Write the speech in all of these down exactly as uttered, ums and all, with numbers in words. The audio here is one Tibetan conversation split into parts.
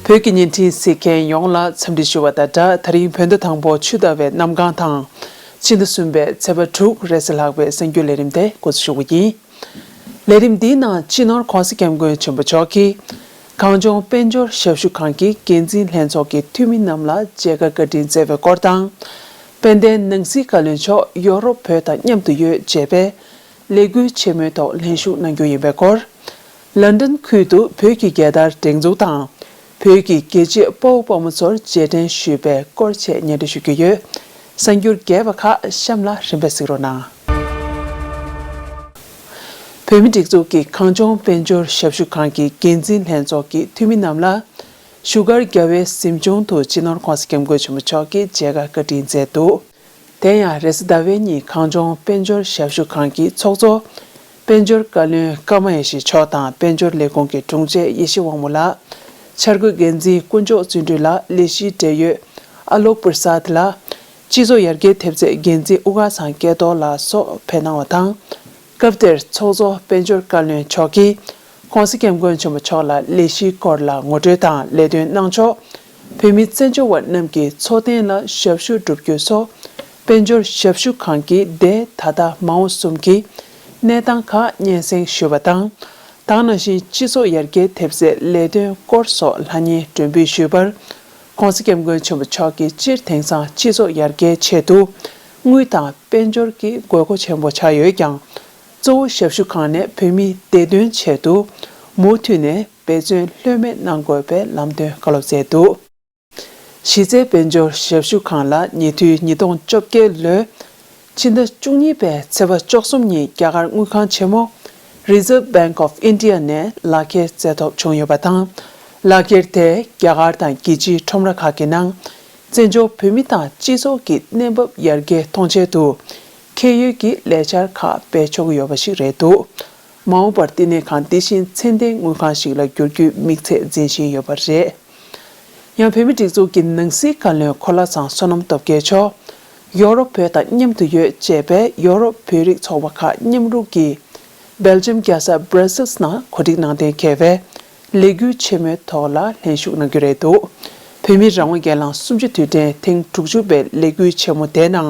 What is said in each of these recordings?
བོད་ཀྱི་བརྙན་འཕྲིན་གཟིགས་མཁན་ཡོངས་ལ་འཚམས་འདྲི་ཞུ་བ་དང་སྦྲགས། ད་རིང་བོད་ཟླ་དང་པོ་ཆུ་ཟླ་བའི་གནམ་གང་དང་། ཕྱི་ཟླ་གསུམ་པའི་ཚེས་པ་དྲུག་རེས་གཟའ་ལྷག་པའི་གསར་འགྱུར་ལས་རིམ་དེ་འགོ་འཛུགས་ཞུ་གི་ཡིན། ལས་རིམ་འདིའི་ནང་སྤྱི་ནོར་༧གོང་ས་༧སྐྱབས་མགོན་ཆེན་པོ་མཆོག་གིས་གངས་ལྗོངས་དཔལ་འབྱོར་ཞབས་ཞུ་ཁང་གི་འགན་འཛིན་ལྷན་ཚོགས་ཀྱི་འཐུས་མི་རྣམས་ལ་མཇལ་ཁ་བཀའ་དྲིན་སྩལ་བའི་སྐོར་དང་། དཔལ་ལྡན་ནང་སྲིད་བཀའ་བློན་མཆོག་ཡོ་རོབ་བོད་དང་མཉམ་དུ་ཡོད་ཅེས་པའི་ལས་འགུལ་ཆེན་མོའི་ཐོག་ལྷན་ཞུགས་གནང་རྒྱུ་ཡིན་པའི་སྐོར། ལན་ཌན་ཁུལ་དུ་བོད་ཀྱི་རྒྱལ་དར་སྒྲེང་འཛུགས་དང་། བོད་ཀྱི་རྒྱལ་གཅེས་དཔའ་བོ་དཔའ་མོ་ཚོར་རྗེས་དྲན་ཞུས་པའི་སྐོར་བཅས་སྙན་སྒྲོན་ཞུ་རྒྱུ་ཡོད། གསར་འགྱུར་རྒྱས་པ་ཁག་གཤམ་ལ་རིམ་པས་གཟིགས་རོགས་གནང་། བོད་མིའི་སྒྲིག་འཛུགས་ཀྱི་གངས་ལྗོངས་དཔལ་འབྱོར་ཞབས་ཞུ་ཁང་གི་འགན་འཛིན་ལྷན་ཚོགས་ཀྱི་འཐུས་མི་རྣམས་ལ། བཞུགས་སྒར་རྒྱལ་བའི་གཟིམ་ཆུང་དུ་སྤྱི་ནོར་༧གོང་ས་༧སྐྱབས་མགོན་ཆེན་པོ་མཆོག་གིས་མཇལ་ཁ་བཀའ་དྲིན་སྩལ་འདུག་དེ་ཡང་རེས་གཟའ་ཟླ་བའི་ཉིན་གངས་ལྗོངས་དཔལ་འབྱོར་ཞབས་ཞུ་ཁང་གི་ཚོགས་གཙོ། དཔལ་འབྱོར་བཀའ་བློན་ཀརྨ་ཡེ་ཤེས་མཆོག་དང་དཔལ་འབྱོར་ལས་ཁུངས་ཀྱི་དྲུང་ཆེ་ཡེ་ཤེས་དབང་མོ་ལགས། འཆར་འགོད་འགན་འཛིན་དཀོན་མཆོག་བརྩོན་འགྲུས་ལགས། ལས་གཞིའི་འབྲེལ་ཡོད་ཨ་ལོག་པུར་སཱད་ལགས། སྤྱི་ཚོགས་ཡར་རྒྱས་ཐེབས་རྩའི་འགན་འཛིན་དབུ་དཀར་ཚང་སྐལ་རྡོར་ལགས་སོགས་ཕེབས་གནང་བ་དང་། སྐབས་དེར་ཚོགས་གཙོ་དཔལ་འབྱོར་བཀའ་བློན་མཆོག་གིས། ༸གོང་ས་༸སྐྱབས་མགོན་ཆེན་པོ་མཆོག་ལ་ལས་གཞིའི་སྐོར་ལ་ངོ་སྤྲོད་དང་ལས་དོན་གནང་ཕྱོགས། བོད་མི་བཙན་བྱོལ་བ་རྣམས་ཀྱི་འཚོ་རྟེན་ལ་ཞབས་ཞུ་བསྒྲུབ་རྒྱུ་སོགས། དཔལ་འབྱོར་ཞབས་ཞུ་ཁང་གི་འདས་ད་ལྟ་མ་འོངས་གསུམ་གྱི་གནས་སྟངས་ཁག་སྙན་སེང་ཞུས་པ་དང་། དེ་ནང་བཞིན་སྤྱི་ཚོགས་ཡར་རྒྱས་ཐེབས་རྩའི་ལས་དོན་སྐོར་སོགས་ལྷང་ངེ་སྒྲོན་འབུལ་ཞུས་པར། ༸གོང་ས་༸སྐྱབས་མགོན་ཆེན་པོ་མཆོག་གིས་སྤྱིར་དེང་སང་སྤྱི་ཚོགས་ཡར་རྒྱས་ཆེད་དུ་དངུལ་དང་དཔལ་འབྱོར་གྱི་དགོས་མཁོ་ཆེན་པོ་ཆགས་ཡོད་ཀྱང་། གཙོ་བོ་ཞབས་ཞུ་ཁང་ནས་བོད་མིའི་བདེ་དོན་ཆེད་དུ་མུ་མཐུད་ནས་འབད་བརྩོན་ལྷོད་མེད་གནང་དགོས་པའི་ལམ་སྟོན་བཀའ་སློབ་སྩལ་འདུག་གཞི་རྩའི་དཔལ་འབྱོར་ཞབས་ཞུ་ཁང་ལ་ཉེ་དུས་ཉིས་སྟོང་བཅོ་བརྒྱད་ལོའི་ཕྱི་ཟླ་བཅུ་གཉིས་པའི་ཚེས་པ་བཅུ་གསུམ་ཉིན་རྒྱ་གར་དངུལ་ཁང་ཆེན་མོ་Reserve Bank of India ནས་ལག་ཁྱེར་བཙལ་ཐོབ་བྱུང་ཡོད་པ་དང་། ལག་ཁྱེར་དེས་རྒྱ་གར་དང་རྒྱལ་སྤྱིའི་ཁྲོམ་ར་ཁག་གི་ནང་བཙན་བྱོལ་བོད་མི་དང་སྤྱི་ཚོགས་ཀྱི་གནས་བབ་ཡར་རྒྱས་གཏོང་ཆེད་དུ་ཁྱད་ཡོད་ཀྱི་ལས་འཆར་ཁག་སྤེལ་ཆོག་གི་ཡོད་པ་ཞིག་རེད་འདུག་མ་འོངས་པར་བསྟི་གནས་ཁང་འདི་བཞིན་ཚད་ལྡན་དངུལ་ཁང་ཞིག་ལ་འགྱུར་རྒྱུའི་དམིགས་ཚད་འཛིན་བཞིན་ཡོད་པ་རེད། ཡང་བོད་མིའི་སྒྲིག་འཛུགས་ཀྱི་ནང་སྲིད་བཀའ་བློན་འཁོར་ལོ་བཟང་བསོད་ནམས་སྟོབས་རྒྱལ་མཆོག་ཡོ་རོབ་བོད་དང་མཉམ་དུ་ཡོད་ཅེས་པའི་ཡོ་རོབ་བོད་རིགས་ཚོགས་པ་ཁག་མཉམ་རུབ་ཀྱིས་སྦེལ་ཇམ་རྒྱལ་ས་སྦྲ་སིལ་ནང་གོ་སྒྲིག་གནང་གཏན་འཁེལ་བའི་ལས་འགུལ་ཆེན་མོའི་ཐོག་ལ་ལྷན་ཞུགས་གནང་རྒྱུ་རེད་འདུག་བོད་མིའི་རང་དབང་སྒེར་ལངས་གསུམ་བཅུའི་དུས་དྲན་ཐེངས་དྲུག་ཅུ་པའི་ལས་འགུལ་ཆེན་མོ་དེའི་ནང་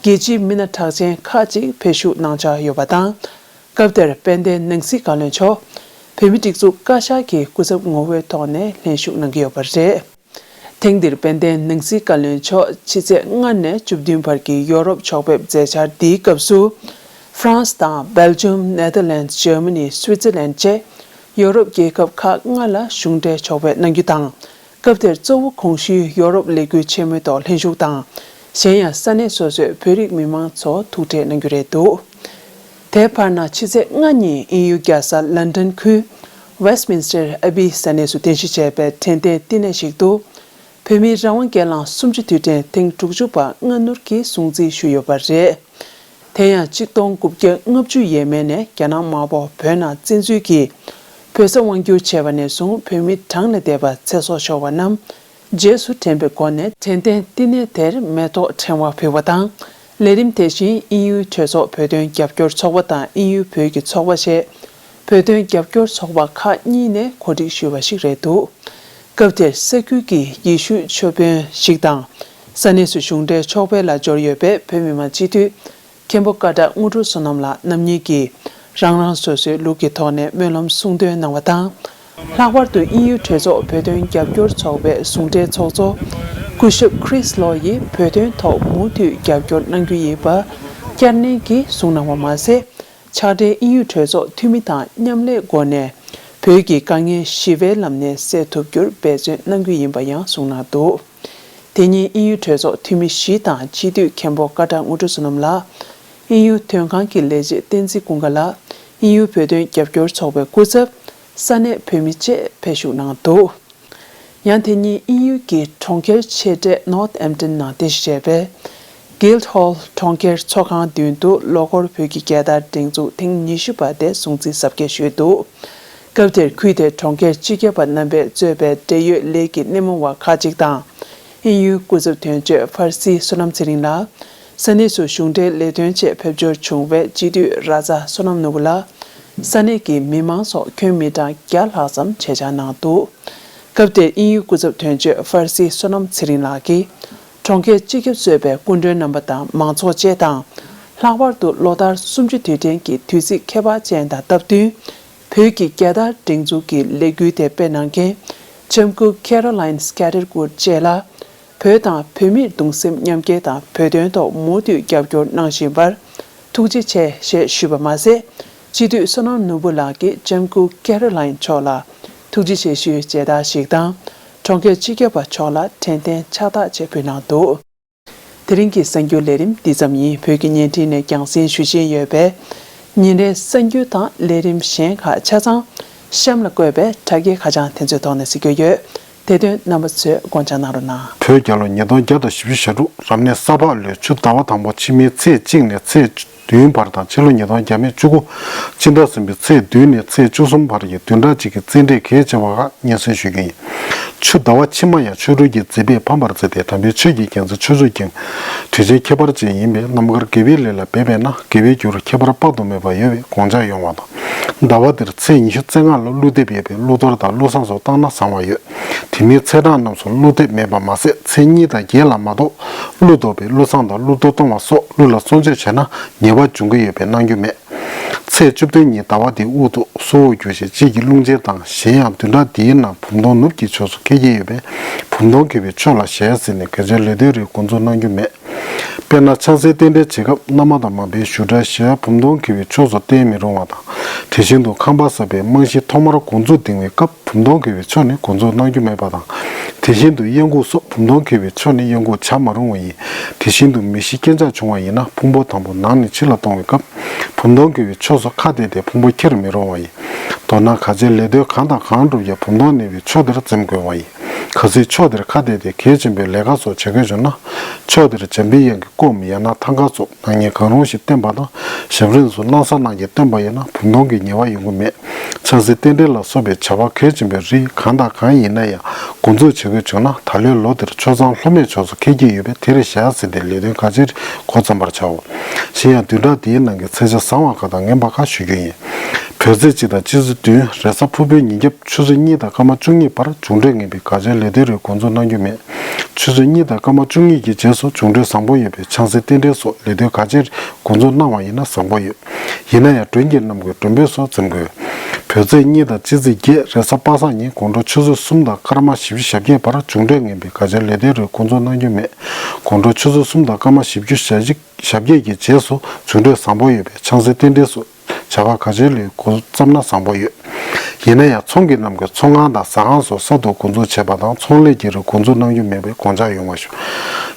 རྒྱལ་སྤྱིའི་མི་སྣ་གྲགས་ཅན་ཁག་ཅིག་ཕེབས་ཞུགས་གནང་འཆར་ཡོད་པ་དང་། སྐབས་དེར་དཔལ་ལྡན་ནང་སྲིད་བཀའ་བློན་མཆོག་བོད་མིའི་སྒྲིག་འཛུགས་བཀའ་ཤག་གི་སྐུ་ཚབ་ངོ་བོའི་ཐོག་ནས་ལྷན་ཞུགས་གནང་གི་ཡོད་པ་རེད། ཐེངས་འདིར་དཔལ་ལྡན་ནང་སྲིད་བཀའ་བློན་མཆོག་ཕྱི་ཚེས་ལྔ་ནས་བཅུ་བདུན་བར་གྱི་ཡོ་རོབ་ཕྱོགས་ཕེབས་མཛད་འཆར་འདིའི་སྐབས་སུ། ཧྥ་རན་སི་དང་སྦེལ་ཇམ། ནེ་དར་ལེན་ཌི། ཇར་མ་ནི། སུའི་ཙེར་ལན་ཌི་བཅས་ཡོ་རོབ་རྒྱལ་ཁབ་ཁག་ལྔ་ལ་གཞུང་འབྲེལ་ཕྱོགས་ཕེབས་གནང་རྒྱུ་དང་། སྐབས་དེར་གཙོ་བོ་གོང་ཞུས་ཡོ་རོབ་ལས་འགུལ་ཆེན་མོའི་ཐོག་ལྷན་ཞུགས་དང་། གཞན་ཡང་ས་གནས་སོ་སོའི་བོད་རིགས་མི་མང་ཚོ་ཐུག་འཕྲད་གནང་རྒྱུ་རེད་འདུག་དེའི་བར་ན་ཕྱི་ཚེས་ལྔ་ཉིན་དབྱིན་ཡུལ་རྒྱལ་ས་ལན་ཌན་ཁུལ་Westminster Abbey ས་གནས་སུ་རྟེན་གཞི་བྱས་པའི་དྲན་རྟེན་བསྟི་གནས་ཤིག་ཏུ། བོད་མིའི་རང་དབང་སྒེར་ལངས་གསུམ་བཅུའི་དུས་དྲན་ཐེངས་དྲུག་ཅུ་པ་སྔ་སྣུར་གྱིས་སྲུང་བརྩི་ཞུས་ཡོད་པ་རེད། དེ་ཡང་གཅིག་སྟོང་དགུ་བརྒྱ་ལྔ་བཅུ་ཡས་མས་ནས་རྒྱ་ནག་དམར་པོ་བོད་ནང་བཙན་འཛུལ་གྱིས་བོད་ས་དབང་བསྒྱུར་བྱས་པ་ནས་བཟུང་བོད་མི་གྲངས་ལས་འདས་པ་ཚེ་སྲོག་ཤོར་བ་རྣམས་རྗེས་སུ་དྲན་པའི་སྒོ་ནས་དྲན་རྟེན་བསྟི་གནས་དེར་མེ་ཏོག་ཕྲེང་བ་ཕུལ་བ་དང་། ལས་རིམ་དེ་བཞིན་དབྱིན་ཡུལ་གྲོས་ཚོགས་བོད་དོན་རྒྱབ་སྐྱོར་ཚོགས་པ་དང་དབྱིན་ཡུལ་བོད་ཀྱི་ཚོགས་པ་ཞེས་བོད་དོན་རྒྱབ་སྐྱོར་ཚོགས་པ་ཁག་གཉིས་ནས་གོ་སྒྲིག་ཞུས་པ་ཞིག་རེད་འདུག་སྐབས་དེར་ས་ཁུལ་གྱི་ཡེ་ཤུའི་ཆོས་དཔོན་ཞིག་དང་། ས་གནས་སུ་གཞུང་འབྲེལ་ཕྱོགས་ཕེབས་ལ་འབྱོར་ཡོད་པའི་བོད་མི་མང་སྤྱི་འཐུས་མཁན་པོ་ཀ་ཏྲ་དངོས་གྲུབ་བསོད་ནམས་ལགས་རྣམ་གཉིས་ཀྱིས་རང་རང་སོ་སོའི་ལུགས་ཀྱི་ཐོག་ནས་སྨོན་ལམ་གསུང་འདོན་གནང་བ་དང་། ལྷག་པར་དུ་དབྱིན་ཡུལ་གྲོས་ཚོགས་བོད་དོན་རྒྱབ་སྐྱོར་ཚོགས་པའི་ཟུང་འབྲེལ་ཚོགས་གཙོ་སྐུ་ཞབས་Chris Law ཡིས་བོད་དོན་ཐོག་མུ་མཐུད་རྒྱབ་སྐྱོར་གནང་རྒྱུ་ཡིན་པ་བསྐྱར་ནན་གྱིས་གསུངས་གནང་བ་མ་ཟད། ཕྱག་སྦྲེལ་དབྱིན་ཡུལ་གྲོས་ཚོགས་འཐུས་མི་དང་མཉམ་ལས་སྒོ་ནས་བོད་ཀྱི་དཀའ་ངལ་ཞི་བའི་ལམ་ནས་སེལ་ཐུབ་རྒྱུར་འབད་བརྩོན་གནང་རྒྱུ་ཡིན་པ་ཡང་གསུངས་གནང་འདུག་དེ་ཉིན་དབྱིན་ཡུལ་གྲོས་ཚོགས་འཐུས་མི་བཞི་དང་སྤྱི་འཐུས་མཁན་པོ་ཀ་ཏྲ་དངོས་གྲུབ་བསོད་ནམས་ལགས། དབྱིན་ཡུལ་དོན་ཁང་གི་ལས་བྱེད་བསྟན་འཛིན་ཀུན་དགའ་ལགས། དབྱིན་ཡུལ་བོད་དོན་རྒྱབ་སྐྱོར་ཚོགས་པའི་སྐུ་ཚབ། ས་གནས་བོད་མི་བཅས་ཕེབས་ཞུགས་གནང་འདུག་ཡང་དེ་ཉིན་དབྱིན་ཡུལ་གྱི་གྲོང་ཁྱེར་ཆེ་གྲས་Northampton ནང་རྟེན་གཞི་བྱས་པའི་Guildhall གྲོང་ཁྱེར་ཚོགས་ཁང་མདུན་དུ་ལོ་འཁོར་བོད་ཀྱི་རྒྱལ་དར་སྒྲེང་འཛུགས་ཐེངས་ཉི་ཤུ་པ་དེ་སྲུང་བརྩི་གཟབ་རྒྱས་ཞུས་འདུག་སྐབས་དེར་ཁུལ་དེའི་གྲོང་ཁྱེར་སྤྱི་ཁྱབ་པ་རྣམ་པས་གཙོས་པའི་འབྲེལ་ཡོད་ལས་ཀྱི་སྣེ་མོ་བ་ཁག་ཅིག་དང་། དབྱིན་ཡུལ་སྐུ་ཚབ་དོན་གཅོད་ཕར་སི་བསོད་ནམས་ཚེ་རིང་ལགས། ས་གནས་སུ་གཞུང་འབྲེལ་ལས་དོན་ཆེད་ཕེབས་འབྱོར་བྱུང་བའི་སྤྱི་འཐུས་ར་ཛ་བསོད་ནམས་ནོར་བུ་ལགས། ས་གནས་ཀྱི་མི་མང་སོགས་ཁྱོན་མི་གྲངས་བརྒྱ་ལྷག་ཙམ་ཆེད་བཅར་གནང་འདུག་སྐབས་དེར་དབྱིན་ཡུལ་སྐུ་ཚབ་དོན་གཅོད་ཧྥར་སི་བསོད་ནམས་ཚེ་རིང་ལགས་ཀྱིས། གྲོང་ཁྱེར་སྤྱི་ཁྱབ་གཙོས་པའི་སྐུ་མགྲོན་རྣམ་པ་དང་མང་ཚོགས་བཅས་དང་། ལྷག་པར་དུ་ལོ་ལྟར་གསུམ་བཅུ་དུས་དྲན་གྱི་དུས་ཚིགས་ཁྱད་པར་ཅན་དང་སྟབས་བསྟུན། བོད་ཀྱི་རྒྱལ་དར་སྒྲེང་འཛུགས་ཀྱི་ལས་འགུལ་དེ་སྤེལ་གནང་མཁན། ལྕམ་སྐུ་ཁེ་རོ་ལིན་སྐེ་ཏེར་ཝུཌ་བཅས་ལ། བོད་དང་བོད་མིར་གདུང་སེམས་མཉམ་སྐྱེད་དང་བོད་དོན་ཐོག་མུ་མཐུད་རྒྱབ་སྐྱོར་གནང་བཞིན་པར། ཐུགས་རྗེ་ཆེ་ཞེས་ཞུས་པ་མ་ཟད། སྤྱི་འཐུས་བསོད་ནམས་ནོར་བུ་ལགས་ཀྱིས་ལྕམ་སྐུ་ཁེ་རོ་ལིན་མཆོག་ལ་ཐུགས་རྗེ་ཆེ་ཞུའི་མཇལ་དར་ཞིག་དང་། གྲོང་ཁྱེར་སྤྱི་ཁྱབ་པ་མཆོག་ལ་དྲན་རྟེན་ཕྱག་རྟགས་བཅས་ཕུལ་གནང་འདུག་དེ་རིང་གི་གསར་འགྱུར་ལས་རིམ་འདི་ཙམ་ཡིན། བོད་ཀྱི་བརྙན་འཕྲིན་ནས་རྒྱང་སྲིང་ཞུ་བཞིན་ཡོད་པས། ཉིན་རེའི་གསར་འགྱུར་དང་ལས་རིམ་གཞན་ཁག་ཆ་ཚང་གཤམ་ལ་བཀོད་པའི་དྲ་རྒྱའི་ཁ་བྱང་དེ་ཚོའི་ཐོག་ནས་གཟིགས་རྒྱུ་ཡོད། དེ་དོན་རྣམ་པ་ཚོས་དགོངས་འཇགས་གནང་རོགས་གནང་། བོད་རྒྱལ་ལོ་ཉིས་སྟོང་བརྒྱ་དང་བཞི་བཅུ་ཞེ་དྲུག་རབ་གནས་ས་ཕག་ལོའི་ཆུ་ཟླ་བ་དང་པོ་ཕྱི་མའི་ཚེས་གཅིག་ནས་ཚེས་བདུན་བར་དང་ཕྱི་ལོ་ཉིས་སྟོང་བརྒྱ་མེད་བཅུ་དགུ་སྤྱི་ཟླ་གསུམ་པའི་ཚེས་བདུན་ནས་ཚེས་བཅུ་གསུམ་བར་གྱི་བདུན་ཕྲག་གཅིག་གི་རྩེད་འགྲན་གལ་ཆེ་བ་ཁག་སྙན་སེང་ཞུ་རྒྱུ་ཡིན། ཆུ་ཟླ་བ་ཕྱི་མ་ཡང་ཆོ་འཕྲུལ་གྱི་མཛད་པས་ཕམ་པར་མཛད་དེ། དམ་པའི་ཆོས་ཀྱི་རྒྱལ་མཚན་ཆུ་ཚོད་ཀྱང་དུས་ཆེན་ཁྱད་པར་ཅན་ཡིན་པས། རྣམ་དཀར་དགེ་བའི་ལས་ལ་འབད་པས་ན། དགེ་བའི་རྒྱུར་ཁྱད་པར་དཔག་ཏུ་མེད་པ་ཡོད་པའི་དགོངས་འཇགས་ཡོང་བ་དང་། ཟླ་བ་འདིར་ཚེས་ཉི་ཤུ་རྩ་ལྔ་ལ་ཀླུ་འདེབས་ཡོད་པས། ཀླུ་གཏོར་དང་ཀླུ་བསངས་སོགས་བཏང་ན་བཟང་བ་ཡོད། དེ་མིན་ཚེས་གྲངས་རྣམས་སུ་ཀླུ་འདེབས་མེད་པ་མ་ཟད། ཚེས་གཉིས་དང་བརྒྱད་ལ་མ་གཏོགས་ཀླུ་གཏོར་བས་ཀླུ་བསངས་དང་ཀླུ་གཏོར་གཏོང་བ་སོགས་ཀླུ་ལ་བཙོང་སྤྱོད་བྱས་ན་ཉེས་པ་འབྱུང་གི་ཡོད་པས་གནང་རྒྱུ་མེད། ཚེས་བཅུ་བདུན་ཉིན་ཟླ་བ་འདིའི་དབུ་ཐོག་སོ་འུ་རྒྱུ་ཞེས་དཔྱིད་ཀྱི་རླུང་ཆེན་དང་། གཞན་ཡང་བདུན་ཕྲག་འདིའི་ནང་བུམ་སྟོང་ནུབ་ཀྱི་ཕྱོགས་སུ་འཁེལ་གྱི་ཡོད་པས། བུམ་སྟོང་འཁེལ་བའི་ཕྱོགས་ལ་ཞལ་གཟིགས་ནས་གལ་ཆེའི་ལས་དོན་རིགས་འགོ་འཛུགས་གནང་རྒྱུ་མེད། དཔེར་ན། ཆང་སའི་རྟེན་འབྲེལ་བྱེད་སྐབས་མནའ་མ་དང་མ་པའི་བཞུགས་གྲལ་ཞལ་བུམ་སྟོང་འཁེལ་བའི་ཕྱོགས་སུ་བསྟན་མི་རུང་བ་དང་། དེ་བཞིན་དུ་ཁང་པ་གསར་པའི་རྨང་གཞི་ཐོག་མར་འགོ་འཛུགས་འདིང་བའི་སྐབས་བུམ་སྟོང་འཁེལ་བའི་ཕྱོགས་ནས་འགོ་འཛུགས་གནང་རྒྱུ་མེད་པ་དང་། དེ་བཞིན་དུ་གཡང་འགུགས་སོགས་བུམ་སྟོང་འཁེལ་བའི་ཕྱོགས་ནས་གཡང་འགུགས་བྱ་མ་རུང་བ་ཡིན། དེ་བཞིན་དུ་མི་ཤི་རྐྱེན་ཆག་བྱུང་བ་ཡིན་ན། ཕུང་པོ་དང་པོ་ནང་ནས་ཕྱི་ལ་གཏོང་བའི་སྐབས་བུམ་སྟོང་འཁེལ་བའི་ཕྱོགས་སུ་ཁ་གཏད་དེ་ཕུང་པོ་འཁྱེར་མི་རུང་བ་ཡིན། མདོར་ན། གལ་ཆེའི་ལས་དོན་གང་དང་གང་སྒྲུབ་ཀྱང་བུམ་སྟོང་གནས་པའི་ཕྱོགས་དེར་འཛེམ་དགོས་པ་ཡིན། གལ་སྲིད་ཕྱོགས་དེར་ཁ་གཏད་དེ་གལ་ཆེན་པོའི་ལས་ཀ་སོགས་བྱེད་དགོས་བྱུང་ན། ཕྱོགས་དེར་འཇམ་པའི་དབྱངས་ཀྱི་སྐོམ་ཡང་ན་ཐང་ག་སོགས་སྣང་བརྙན་གང་རུང་ཞིག་བསྟན་པ་དང་། ཞབས་རིམ་སོགས་སྣང་ས་སྣང་བརྙན་བསྟན་པ་ཡིན་ན་བུམ་སྟོང་གི་ཉེས་པ་ཡོང་གི་མེད། ཆང་སའི་རྟེན་འབྲེལ་ལ་སོགས་པའི་བྱ་བ་གལ་ཆེན་པོའི་རིགས་གང་དང་གང་ཡིན་ན་ཡང་འགོ་འཛུགས་བྱེད་དགོས་བྱུང་ན། ད་ལོའི་ལོ་འདིར་ཆུ་ཚང་ལྷོ་སྨད་ཕྱོགས་སུ་འཁེལ་གྱི་ཡོད་པས། དེར་ཞལ་གཟིགས་ཏེ་ལས་དོན་གལ་ཆེ་འགོ་བརྩམ་པར་བྱའོ། གཞན་ཡང་བདུན་ཕྲག་འདིའི་ནང་གི་ཚེས་ཆ་བཟང་བ་ཁག་དང་ངན་པ་ཁག་ཞུ་རྒྱུ་ཡིན། བོད་ཚེས་གཅིག་དང་སྤྱི་ཚེས་བདུན། རེས་གཟའ་ཕུར་བུའི་ཉིན་རྒྱབ་ཆུ་ཚོད་གཉིས་དང་སྐར་མ་བཅུ་གཉིས་བར་མཇུག་འབྲས་ངན་པའི་གལ་ཆེའི་ལས་དོན་རིགས་འགོ་འཛུགས་གནང་རྒྱུ་མེད། ཆུ་ཚོད་གཉིས་དང་སྐར་མ་བཅུ་གཉིས་ཀྱི་རྗེས་སུ་མཇུག་འབྲས་བཟང་པོ་ཡོད་པས། ཆང་སའི་རྟེན་འབྲེལ་སོགས་ལས་དོན་གལ་ཆེ་འགོ་འཛུགས་གནང་བ་ཡིན་ན་བཟང་པོ་ཡོད། ཡིན་ན་ཡང་མགྲོན་གྱིས་བསྣམས་དགོས། མགྲོན་པོས་སོགས་འཛེམ་དགོས། བོད་ཚེས་གཉིས་དང་སྤྱི་ཚེས་བརྒྱད། རེས་གཟའ་པ་སངས་ཉིན་དགོང་དྲོ་ཆུ་ཚོད་གསུམ་དང་སྐར་མ་བཞི་བཅུ་ཞེ་བརྒྱད་བར་མཇུག་འབྲས་ངན་པའི་གལ་ཆེའི་ལས་དོན་རིགས་འགོ་འཛུགས་གནང་རྒྱུ་མེད། དགོང་དྲོ་ཆུ་ཚོད་གསུམ་དང་སྐར་མ་བཞི་བཅུ་ཞེ་གཅིག་ཞེ་བརྒྱད་ཀྱི་རྗེས་སུ་མཇུག་འབྲས་བཟང་པོ་ཡོད་པས། ཆང་སའི་རྟེན་འབྲེལ་སོགས་བྱ་བ་གལ་ཆེའི་ལས་འགོ་བརྩམས་ན་བཟང་པོ་ཡོད། ཡིན་ན་ཡང་ཚོང་གིས་བསྣམས་དགོས། ཚོང་ཁང་དང་ཟ་ཁང་སོགས་གསར་དུ་འགོ་འཛུགས་བྱས་པ་དང་། ཚོང་ལས་ཀྱི་རིགས་འགོ་འཛུགས་གནང་རྒྱུ་མེད་པའི་དགོངས་འཇགས་ཡོང་བ་ཞུ།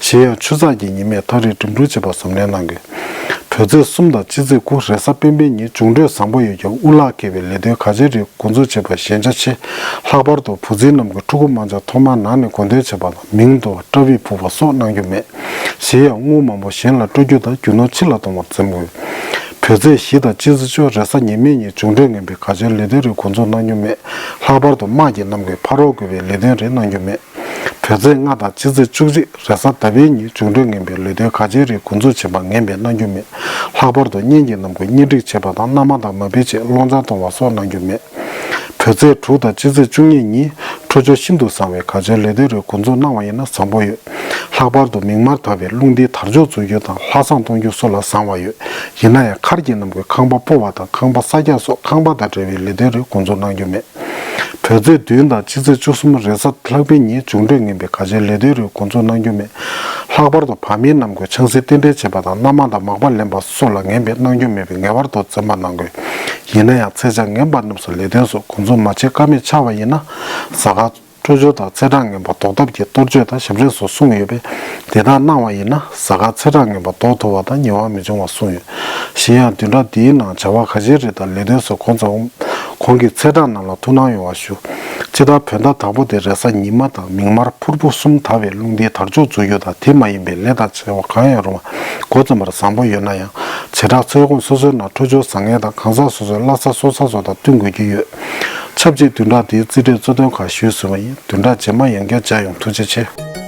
གཞན་ཡང་ཆུ་ཚགས་ཀྱི་ཉི་མས་ཐག་རིང་འགྲིམ་འགྲུལ་བྱེད་པར་གཟབ་ནན་གནང་དགོས། བོད་ཚེས་གསུམ་དང་སྤྱི་ཚེས་དགུ། རེས་གཟའ་སྤེན་པའི་ཉིན་མཇུག་འབྲས་བཟང་པོ་ཡོད་ཀྱང་དབུ་ལག་འཁེལ་བའི་ལས་དོན་གལ་ཆེའི་རིགས་འགོ་འཛུགས་བྱེད་པར་ཞན་ཆ་ཆེ། ལྷག་པར་དུ་བུ་འཛིན་རྣམས་ཀྱིས་ཕྲུ་གུ་དམར་འབྱར་ཐོག་མར་ནང་ནས་འགོ་འདོན་བྱེད་པ་དང་། མིང་འདོགས་པ། སྐྲ་དབྱིབས་ཕུབ་པ་སོགས་གནང་རྒྱུ་མེད། གཞན་ཡང་དངུལ་མང་པོ་གཞན་ལ་སྤྲོད་རྒྱུ་དང་རྒྱུ་ནོར་ཕྱི་ལ་གཏོང་བར་འཛེམ་དགོས། བོད་ཚེས་བཞི་དང་སྤྱི་ཚེས་བཅུ། རེས་གཟའ་ཉི་མའི་ཉིན་མཇུག་འབྲས་ངན་པའི་གལ་ཆེའི་ལས་དོན་རིགས་འགོ་འཛུགས་གནང་རྒྱུ་མེད། ལྷག་པར་དུ་དམག་གི་རྣམ་ཀུན་ཕ་རོལ་དགོས་པའི་ལས་དོན་རིགས་གནང་རྒྱུ་མེད། བོད་ཚེས་ལྔ་དང་སྤྱི་ཚེས་བཅུ་གཅིག། རེས་གཟའ་ཟླ་བའི་ཉིན་མཇུག་འབྲས་ངན་པའི་ལས་དོན་གལ་ཆེའི་རིགས་འགོ་འཛུགས་བྱེད་པ་ངན་པས་གནང་རྒྱུ་མེད། ལྷག་པར་དུ་གཉེན་གྱི་རྣམ་ཀུན་གཉེན་སྒྲིག་བྱེད་པ་དང་། མནའ་མ་དང་མ་པའི་ཆེད་སློང་རྩ་གཏོང་བ་སོགས་གནང་རྒྱུ་མེད། བོད་ཚེས་དྲུག་དང་སྤྱི་ཚེས་བཅུ་གཉིས་ཉིན་འཕྲོད་སྦྱོར་ཤིན་ཏུ་བཟང་བས། གལ་ཆེའི་ལས་དོན་རིགས་འགོ་འཛུགས་གནང་བ་ཡིན་ན་བཟང་པོ་ཡོད། ལྷག་པར་དུ་མིག་དམར་དར་བས་རླུང་རྟའི་དར་ལྕོག་འཛུགས་རྒྱུ་དང་ལྷ་བསང་གཏོང་རྒྱུ་སོགས་ལ་བཟང་བ་ཡོད། ཡིན་ན་ཡང་མཁར་གྱི་རྣམ་ཀུན་ཁང་པ་སྤོ་བ་དང་ཁང་པ་གསར་རྒྱག་སོགས་ཁང་པ་དང་འབྲེལ་བའི་ལས་དོན་རིགས་འགོ་འཛུགས་གནང་རྒྱུ་མེད། བོད་ཚེས་བདུན་དང་སྤྱི་ཚེས་བཅུ་གསུམ། རེས་གཟའ་ལྷག་པའི་ཉིན་མཇུག་འབྲས་ངན་པའི་གལ་ཆེའི་ལས་དོན་རིགས་འགོ་འཛུགས་གནང་རྒྱུ་མེད། ལྷག་པར་དུ་བར་མའི་རྣམ་ཀུན་ཆང་སའི་རྟེན་འབྲེལ་བྱེད་པ་དང་། མནའ་མ་དང་མག་པ་ལེན་པ་སོགས་ལ་ངན་པས་གནང་རྒྱུ་མེད་པས་ངེས་པར་དུ་འཛེམ་པ་གནང་དགོས། ཡིན་ན་ཡང་ཚེས་ཆ་ངན་པ་རྣམས་སུ་ལས་དོན་སོགས་འགོ་འཛུགས་མ་བྱེད་ཀ་མེད་ཆགས་པ་ཡིན་ན། གཟའ་སྐར་འཕྲོད་སྦྱོར་དང་ཚེས་གྲངས་ངན་པ་ཟློག་ཐབས་ཀྱི་གཏོར་བཅོས་དང་ཞབས་རིམ་སོགས་གསུངས་ཡོད་པས། དེ་དག་གནང་བ་ཡིན་ན་གཟའ་སྐར་ཚེས་གྲངས་ངན་པ་ཟློག་ཐུབ་པ་དང་ཉེས་པ་མི་འབྱུང་བ་གསུངས་ཡོད། གཞན་ཡང་བདུན་ཕྲག་འདིའི་ནང་བྱ་བ་གལ་ཆེའི་རིགས་དང་ལས་དོན་སོགས་འགོ་འཛུགས་གོང་གི་ཚེས་གྲངས་རྣམས་ལ་ཐུགས་སྣང་ཡོང་བ་ཞུ། སྤྱིར་བཏང་བོད་ཟླ་དང་པོ་དེ་རེས་གཟའ་ཉི་མ་དང་མིག་དམར་ཕུར་བུ་གསུམ་དར་བས་རླུང་རྟའི་དར་ལྕོག་འཛུགས་རྒྱུ་དང་དེ་མ་ཡིན་པའི་ལས་དང་བྱ་བ་གང་ཡང་རུང་བ་འགོ་རྩོམ་པར་བཟང་པོ་ཡོད་ན་ཡང་། བྱེ་བྲག་ཚེས་གོང་སོ་སོའི་ནང་འཕྲོད་སྦྱོར་བཟང་ངན་དང་གང་ཟག་སོ་སོའི་བླ་གཟའ་སྲོག་གཟའ་སོགས་དང་བསྟུན་དགོས་ཀྱི་ཡོད། ཆབས་ཅིག་བདུན་ཕྲག་འདིའི་རྩིས་འབྲས་གཙོ་དོན་ཁག་ཞུས་ཟིན་པ་ཡིན། བདུན་ཕྲག་རྗེས་མ་ཡང་བསྐྱར་མཇལ་ཡོང་། ཐུགས་རྗེ་ཆེ།